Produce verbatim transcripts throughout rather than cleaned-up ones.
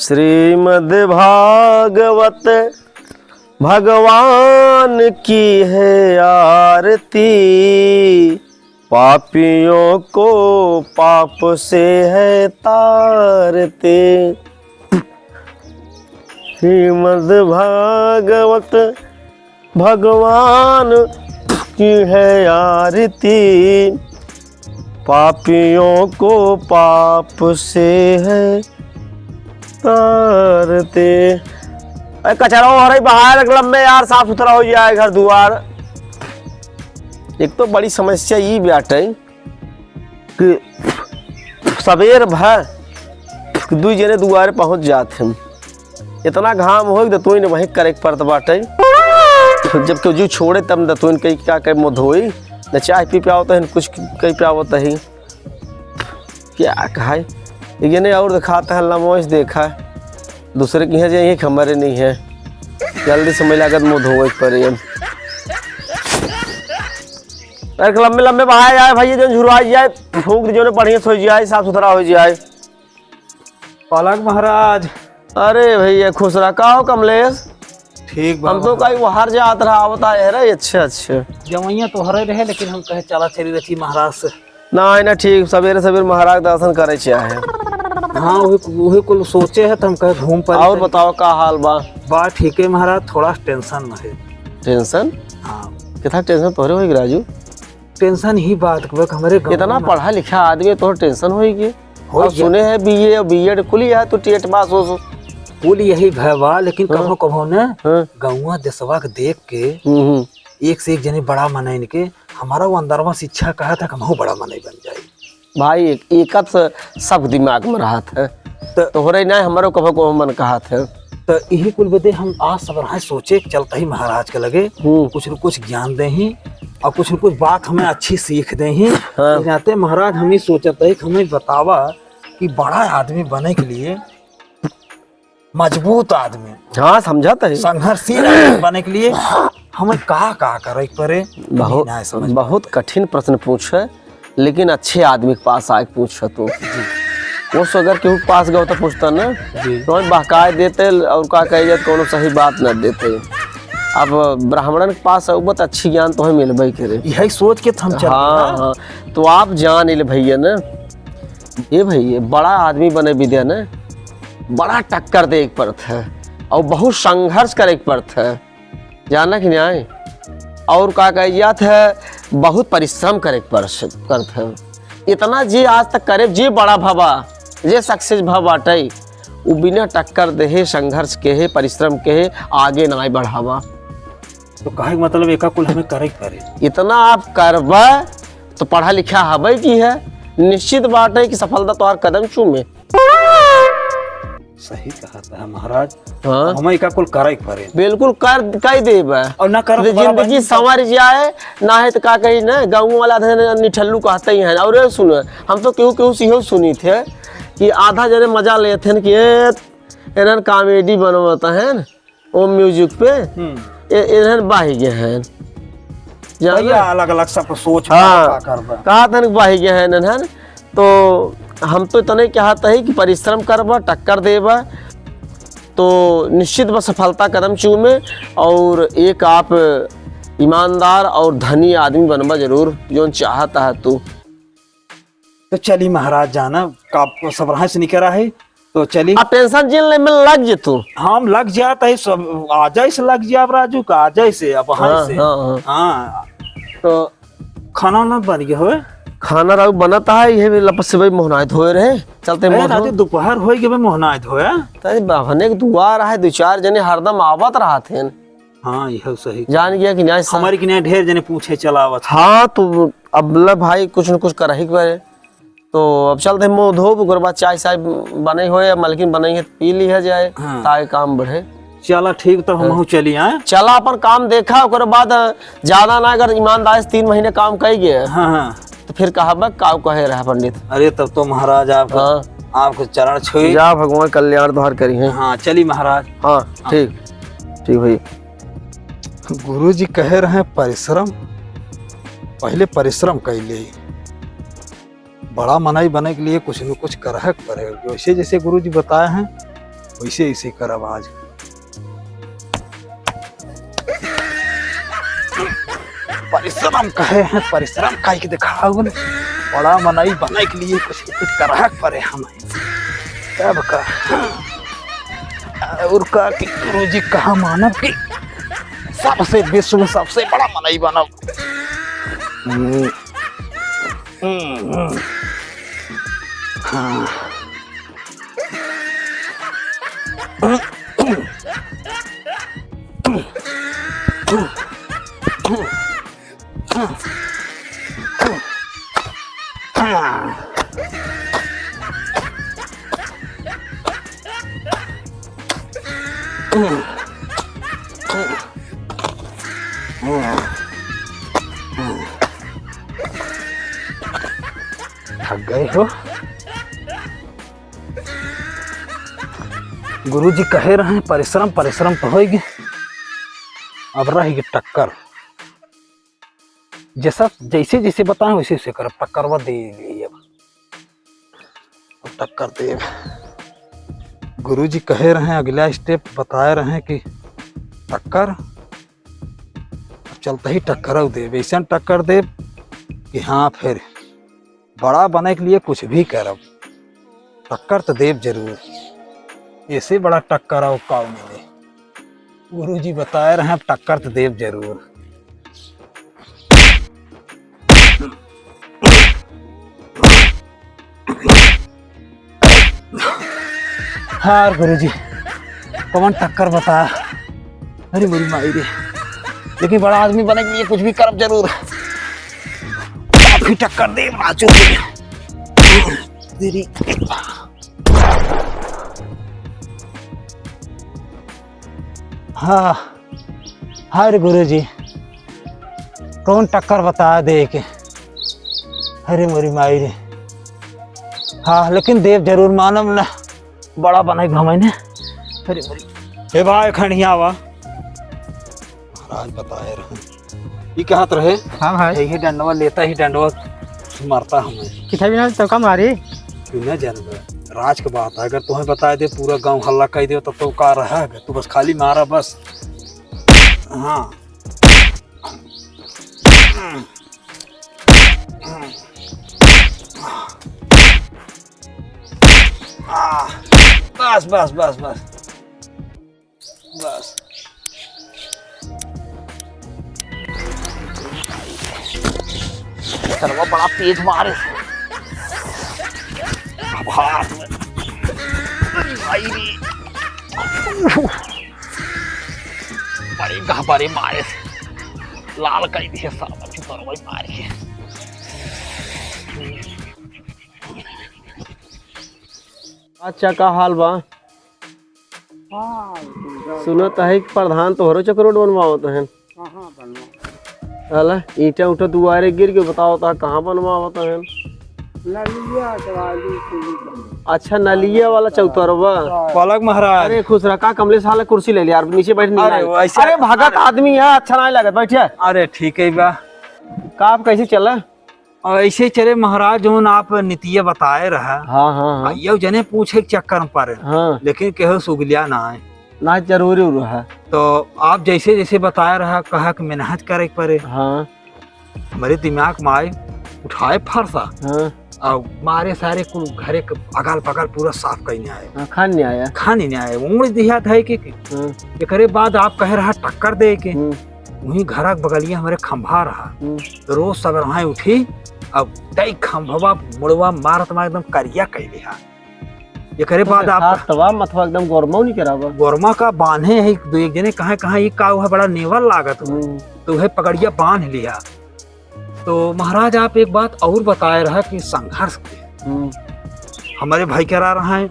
श्रीमद् भागवत भगवान की है आरती, पापियों को पाप से है तारती। श्रीमद् भागवत भगवान की है आरती, पापियों को पाप से है तारती। अरे कचरा हो रही बाहर, एक लम्बे यार, साफ सुथरा हो जाए घर दुआर। एक तो बड़ी समस्या ई बाटे कि सबेर भर दुई जने दुआरे पहुँच जात हैं। इतना घाम हो कि दतुइन वहीं करे के पड़त बाटे। जब केहू जीव छोड़े तब दतुइन कई का कई मुँह धोई, न चाय पी पावत है, न कुछ कई पावत है। क्या कहाई, एक जने और दिखाता है, लमोइस देखा, दूसरे की यहाँ जाइए कि हमारे नहीं है। जल्दी समय लागत मुँह धोए के पड़े अब। अरे लंबे लंबे बहाए जाए भैया, जो झुरवाई जाए, फूंक दीजिए, उन्हें बढ़िया से हो जाए, साफ सुथरा हो जाए। पालक महाराज। अरे भैया खुश रहा। का हो कमलेश? ठीक बा हम तो महाराज। कहीं बाहर जात रहा, आवत आए रहे। अच्छा, अच्छा। जवैया तो हरे रहे, लेकिन हम कहे चला चली रहती महाराज से। ना, ना, ठीक, सवेरे सवेरे महाराज दर्शन करे चाहे। हाँ, वही, वही कुल सोचे है, तो हम कहे घूम पर और बताओ का हाल बा? बा ठीक है महाराज, थोड़ा टेंशन में है। टेंशन? हाँ। कितना टेंशन तोहरे होई राजू? टेंशन ही बात के बा, हमरे गाँव इतना में पढ़ा लिखा आदमी, तोहरे टेंशन होई के? हो और गया। सुने हैं बीए और बीएड कुल ही है, तू टेट पास हो सो। कुल यही भय बा, लेकिन हाँ। कभो कभो न हाँ। गौवा देशवा के देख के हम्म, हम्म। एक से एक जने बड़ा मनई के, हमारा वो अंदरवा से इच्छा कहा था कि हमहू बड़ा मनई बन जाई। भाई, एक, एकत से सब दिमाग में रहत है। त तोहरे ना, हमरो कभो कभो मन कहत है। त यही कुल बदे हम आज सब रहे सोचे कि चलत ही महाराज के लगे, हम्म। कुछ न कुछ ज्ञान देही और कुछ न कुछ बात हमें अच्छी सीख देही। हाँ। तो जाते महाराज, हम ही सोचत है कि हमें बतावा कि बड़ा आदमी बने के लिए, मजबूत आदमी, हाँ, समझत है। संघर्षशील आदमी बने के लिए हमें का का करे के पड़े? बहुत, नहीं समझ बहुत पाते। कठिन प्रश्न पूछे, लेकिन अच्छे आदमी के पास आके पूछे तू। वो सो अगर केहू के पास गयो तो पूछता ना, जी। तो बहकाए देते और का कहे जाए, कोनो सही बात न देते। अब ब्राह्मणन के पास अब तो अच्छी ज्ञान तो है मिलबे करे। यही सोच के तो हम चल हाँ, रहे हैं। हाँ। तो आप जान ले भैया ना, ये भैया बड़ा आदमी बने विद्या ना, बड़ा टक्कर दे के पड़त है और बहुत संघर्ष करे के पड़त है, जाना कि नहीं? और का कहे जात है, बहुत परिश्रम करे के पड़-, पड़त है। इतना जे आज तक करे, जे बड़ा भवा, जे सक्सेस भवा बाटे, उ बिना टक्कर देहे, संघर्ष केहे, परिश्रम केहे आगे नाय बढ़ावा। तो कहे के मतलब एका कुल हमें करे के पड़े। इतना आप करबा तो पढ़ा लिखा हबे की है, निश्चित बाटे कि सफलता तोहार कदम चूमे। सही कहत है महाराज। हाँ। हमें एका कुल करे के पड़े। बिल्कुल कर, कर देबा। और ना करब तो तो बड़ा जिंदगी बनी। संवर जाए, ना है तो का कही ना, गाँव वाला थे ना, निठल्लू कहते ही हैं। और ये सुनो, हम तो केहू, केहू से इहो सुनी थे कि आधा जने मजा लेते हैं कि ए, इन्हन कॉमेडी बनवता है ना, ओ म्यूजिक पे, हम्म। ए, इन्हन बाही गए हैं। जान भैया, ले? अलग-अलग सबको सोच हाँ। का करबा। कहा था ना बाही गए हैं इन्हन, तो हम तो इतने कहत ही कि परिश्रम करबा, टक्कर देबा, तो निश्चित बा सफलता कदम चूमे और एक आप ईमानदार और धनी आदमी बनबा जरूर, जौन चाहत है तू। तो चली महाराज जाना, का सब रहा से निकरा है, तो चली। अब टेंशन जिन ले में लग जे तू। हम लग जात है सब, आ जाए से लग जाब राजू का, आ जाए से, अब हाँ, हाँ से। हाँ, हाँ। हाँ। तो खाना ना बन गया होए? खाना राउर बनत है, ये भी लपस से भाई मोहनाय धोए रहे। चलते ए, मोहन राजू, दोपहर होए के भाई मोहनाय धोए। तनी बहने के दुआर है, दो चार जने हरदम आवत रहत हैं। हाँ, यह सही। जान गया कि न्याय सा- हमारे कि न्याय ढेर जने पूछे चलावत। हाँ, तो अब ले भाई कुछ न कुछ करही के बारे। तो अब चलते मुँह धोब, ओकर बाद चाय साय बने होए, मलकिन बनाई है, पी लिया जाए, हाँ। ताकि काम बढ़े। चला ठीक, तो हम हाँ। चली, हाँ? चला अपन काम देखा, ओकर बाद ज्यादा ना, अगर ईमानदारी से तीन महीने काम कर गए, हाँ, हाँ। तो फिर कहबा काऊ कहे रहा पंडित। अरे तब तो महाराज आप, हाँ। आपके चरण छुई। जा भगवान कल्याण तोहार करी हैं। हाँ, चली महाराज। हाँ, हाँ। ठीक, ठीक भैया। गुरु जी कहे रहे परिश्रम, पहले परिश्रम कर ले। बड़ा मनई बने के लिए कुछ न कुछ करहक पड़े। जैसे जैसे गुरु जी बताए हैं, वैसे, ऐसे करब आज। परिश्रम कहे हैं, परिश्रम कइ के देखाउन। बड़ा मनई बने के लिए कुछ न कुछ करहक परे हमें। तब का? और का कि गुरुजी कहा मानब कि सबसे विश्व में सबसे बड़ा मनई बनब। हम्म। हम्म, हम्म। हाँ। थक गए हो? गुरुजी कहे रहे, परिश्रम, परिश्रम तो होइगी, अब रहिगी टक्कर। जैसा, जैसे, जैसे बताएं, वैसे, वैसे करब, टक्करवा दे दिए अब। अब टक्कर देब। गुरुजी कहे रहे, अगला step बताए रहे कि टक्कर, अब चलते ही टक्कर देब, ऐसन टक्कर देब कि हाँ, फिर बड़ा बने के लिए कुछ भी करब, टक्कर तो देब जरूर। ऐसे बड़ा टक्कर आओ काऊ मिले। गुरुजी बताए रहे, अब टक्कर तो देब जरूर। हार गुरुजी, कौन टक्कर बता? अरे मोरी माई रे, लेकिन बड़ा आदमी बने के लिए कुछ भी करब जरूर। काफी टक्कर दे राजू के। तेरी। हाँ, हाय रे गुरुजी, कौन टक्कर बता दे के? अरे मोरी माई रे। हाँ, लेकिन देब जरूर, मानब ना, बड़ा बनाई घमाई ने। अरे मोरी। ए भाई, खंडिया आवा। महाराज बताए रहे। ई कहत रहे। हाँ भाई। यही डंडवा लेता ही डंडवा मारता हमें। कितना भी ना तो का मारी? तू ना जानबे। राज के बात है, अगर तुम्हें बताए दे, पूरा गांव हल्ला कर दे, तब तो का रहा है? तू बस खाली मारा बस। हाँ। बस, बस, बस, बस। बस। सरवा बड़ा तेज मारे। अब हाथ में। आई रे। बड़े गहबरे मारे। लाल कई दिए साला चुतरवा मार के। अच्छा, का हाल बा? हाँ, सुनत है कि प्रधान तोहरो चक रोड बनवावत हैं। कहाँ बनवा? साला, ईंटा उठा दुआरे गिर के बताओ ता कहाँ बनवावत हैं? नलिया के वाली सीढ़ी बनवा। अच्छा, नलिया वाला चौतरवा। हाँ। पलक महाराज। अरे खुश रहा, का कमलेश साला कुर्सी ले लिया, नीचे बैठ नहीं अरे, आए। वैसे अरे भगत अरे। आदमी है, अच्छा नहीं लगे, बैठिए। अरे ठीक है बा। का आप कैसे चला? और ऐसे चले महाराज, जौन आप नीतिया बताए रहा, हाँ, हाँ, हाँ। आ, ये जने पूछे के चक्कर में पड़े, हाँ। लेकिन केहू सुगलिया ना आए। ना, जरूरी रहा। तो आप जैसे जैसे बताए रहा, कहा कि मेहनत करे के पड़े। हाँ। हमरे दिमाग में आए, उठाए फरसा, हाँ। और मारे सारे कुल घरे के अगल बगल पूरा साफ कइने आए। हाँ, खान नहीं आया। खान नहीं आए, उड़ दिया था कि, कि। हाँ। एकरे बाद आप कहे रहा टक्कर दे के। हम्म। वहीं घर के बगलिया हमरे खंभा रहा। हम्म। रोज सबेरहा उठी, अब दई खंभवा मुड़वा मारत मार एकदम करिया कइ लिहा। एकरे तो बाद आप साथ तवा मथवा एकदम गोरमा नहीं करावा। गोरमा का बांधे है, एक दो एक जने कहाँ, कहाँ ये का हुआ, बड़ा नेवर लागत हुआ। हम्म। तो वह पगड़िया बांध लिहा। तो महाराज आप एक बात और बताए रहा कि संघर्ष के हम्म। हमरे भाई करा रहा है,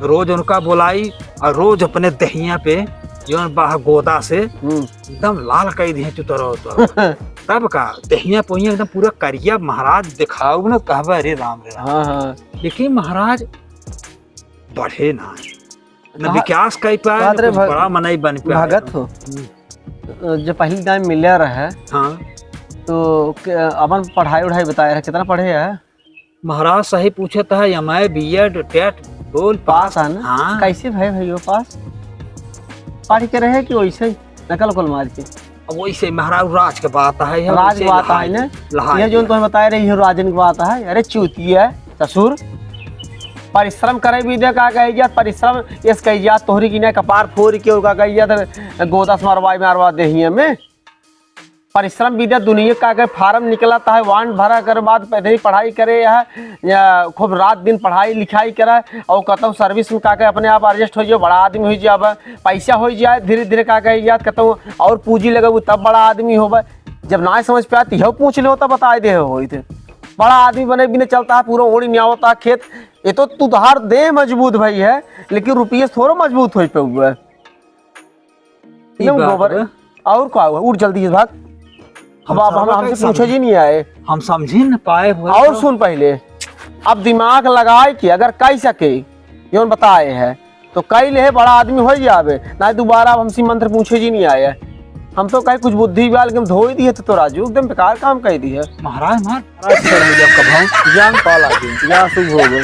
रोज उनका बोलाई और रोज अपने दहिया पे जौन बाह गोदा से हम्म। एकदम लाल कई दिहे चुतरो उतरो। तब का दहिया पोहिया एकदम पूरा करिया महाराज दिखाओ न कहबे, "अरे राम रे राम।" हाँ, हाँ। लेकिन महाराज बढ़े ना, न कहा-, विकास कर पाए, कहत न रहे कुछ भग-, बड़ा मनई बन पाए। भगत हो। हम्म। जब पहली टाइम मिले रहे, हाँ। तो क-, अपन पढ़ाई उढ़ाई बताए रहे, कितना पढ़े है? महाराज सही पूछत है, M A, B Ed, TET, बोल पास। पास है ना? हाँ। कैसे भए भइयो पास? पढ़ के रहे कि वैसे ही नकल उकल मार के? अब वैसे महाराज राज के बात है, हम राज वैसे के बात है लहाई ना? लहाई ये जो के। तुम्हें बताए रही हो राजन की बात है। अरे चूतिया ससुर, परिश्रम करे भी दे का कही जात, परिश्रम इस कही जात तोहरी की ना कपार फोर के और का कही जात गोदस मरवाई मरवा देही हमें। परिश्रम विद्या दुनिया का के फार्म निकलत है, वांट भरा कर बाद पहले ही पढ़ाई करे है, या खूब रात दिन पढ़ाई लिखाई करे, और कतौ सर्विस में का के अपने आप एडजस्ट हो जाए, बड़ा आदमी हो जाए, पैसा हो जाए, धीरे धीरे का के याद कतौ और पूंजी लगेबू तब बड़ा आदमी होबे। जब ना समझ पे आती है पूछ लो तब बताए दे हो थे। बड़ा आदमी बने बिना चलता है, पूरा ओड़ी में आवता है खेत। ये तो तू तोहार देह मजबूत भाई है, लेकिन रुपये थोड़ा मजबूत हो पे हुआ है। ई एकदम बात गोबर। बा। और का हुआ? उठ जल्दी से भाग। हम अब आप हम, सरवा हमसे कैसे पूछे समझे? जी नहीं आए। हम समझी न पाए हुए और तो। सुन पहले, अब दिमाग लगाए के अगर कह सके, जौन बताए है, तो कह ले बड़ा आदमी हो जावे, ना दोबारा अब हमसे मंत्र पूछे जी नहीं आए। हम तो कहे कुछ बुद्धि बा, लेकिन धोई दिए तो, तो राजू एकदम बेकार काम कह दिए। महाराज मार। महाराज सर मुझे कभाऊं। जान पाला जी, जा शुभ हो गए।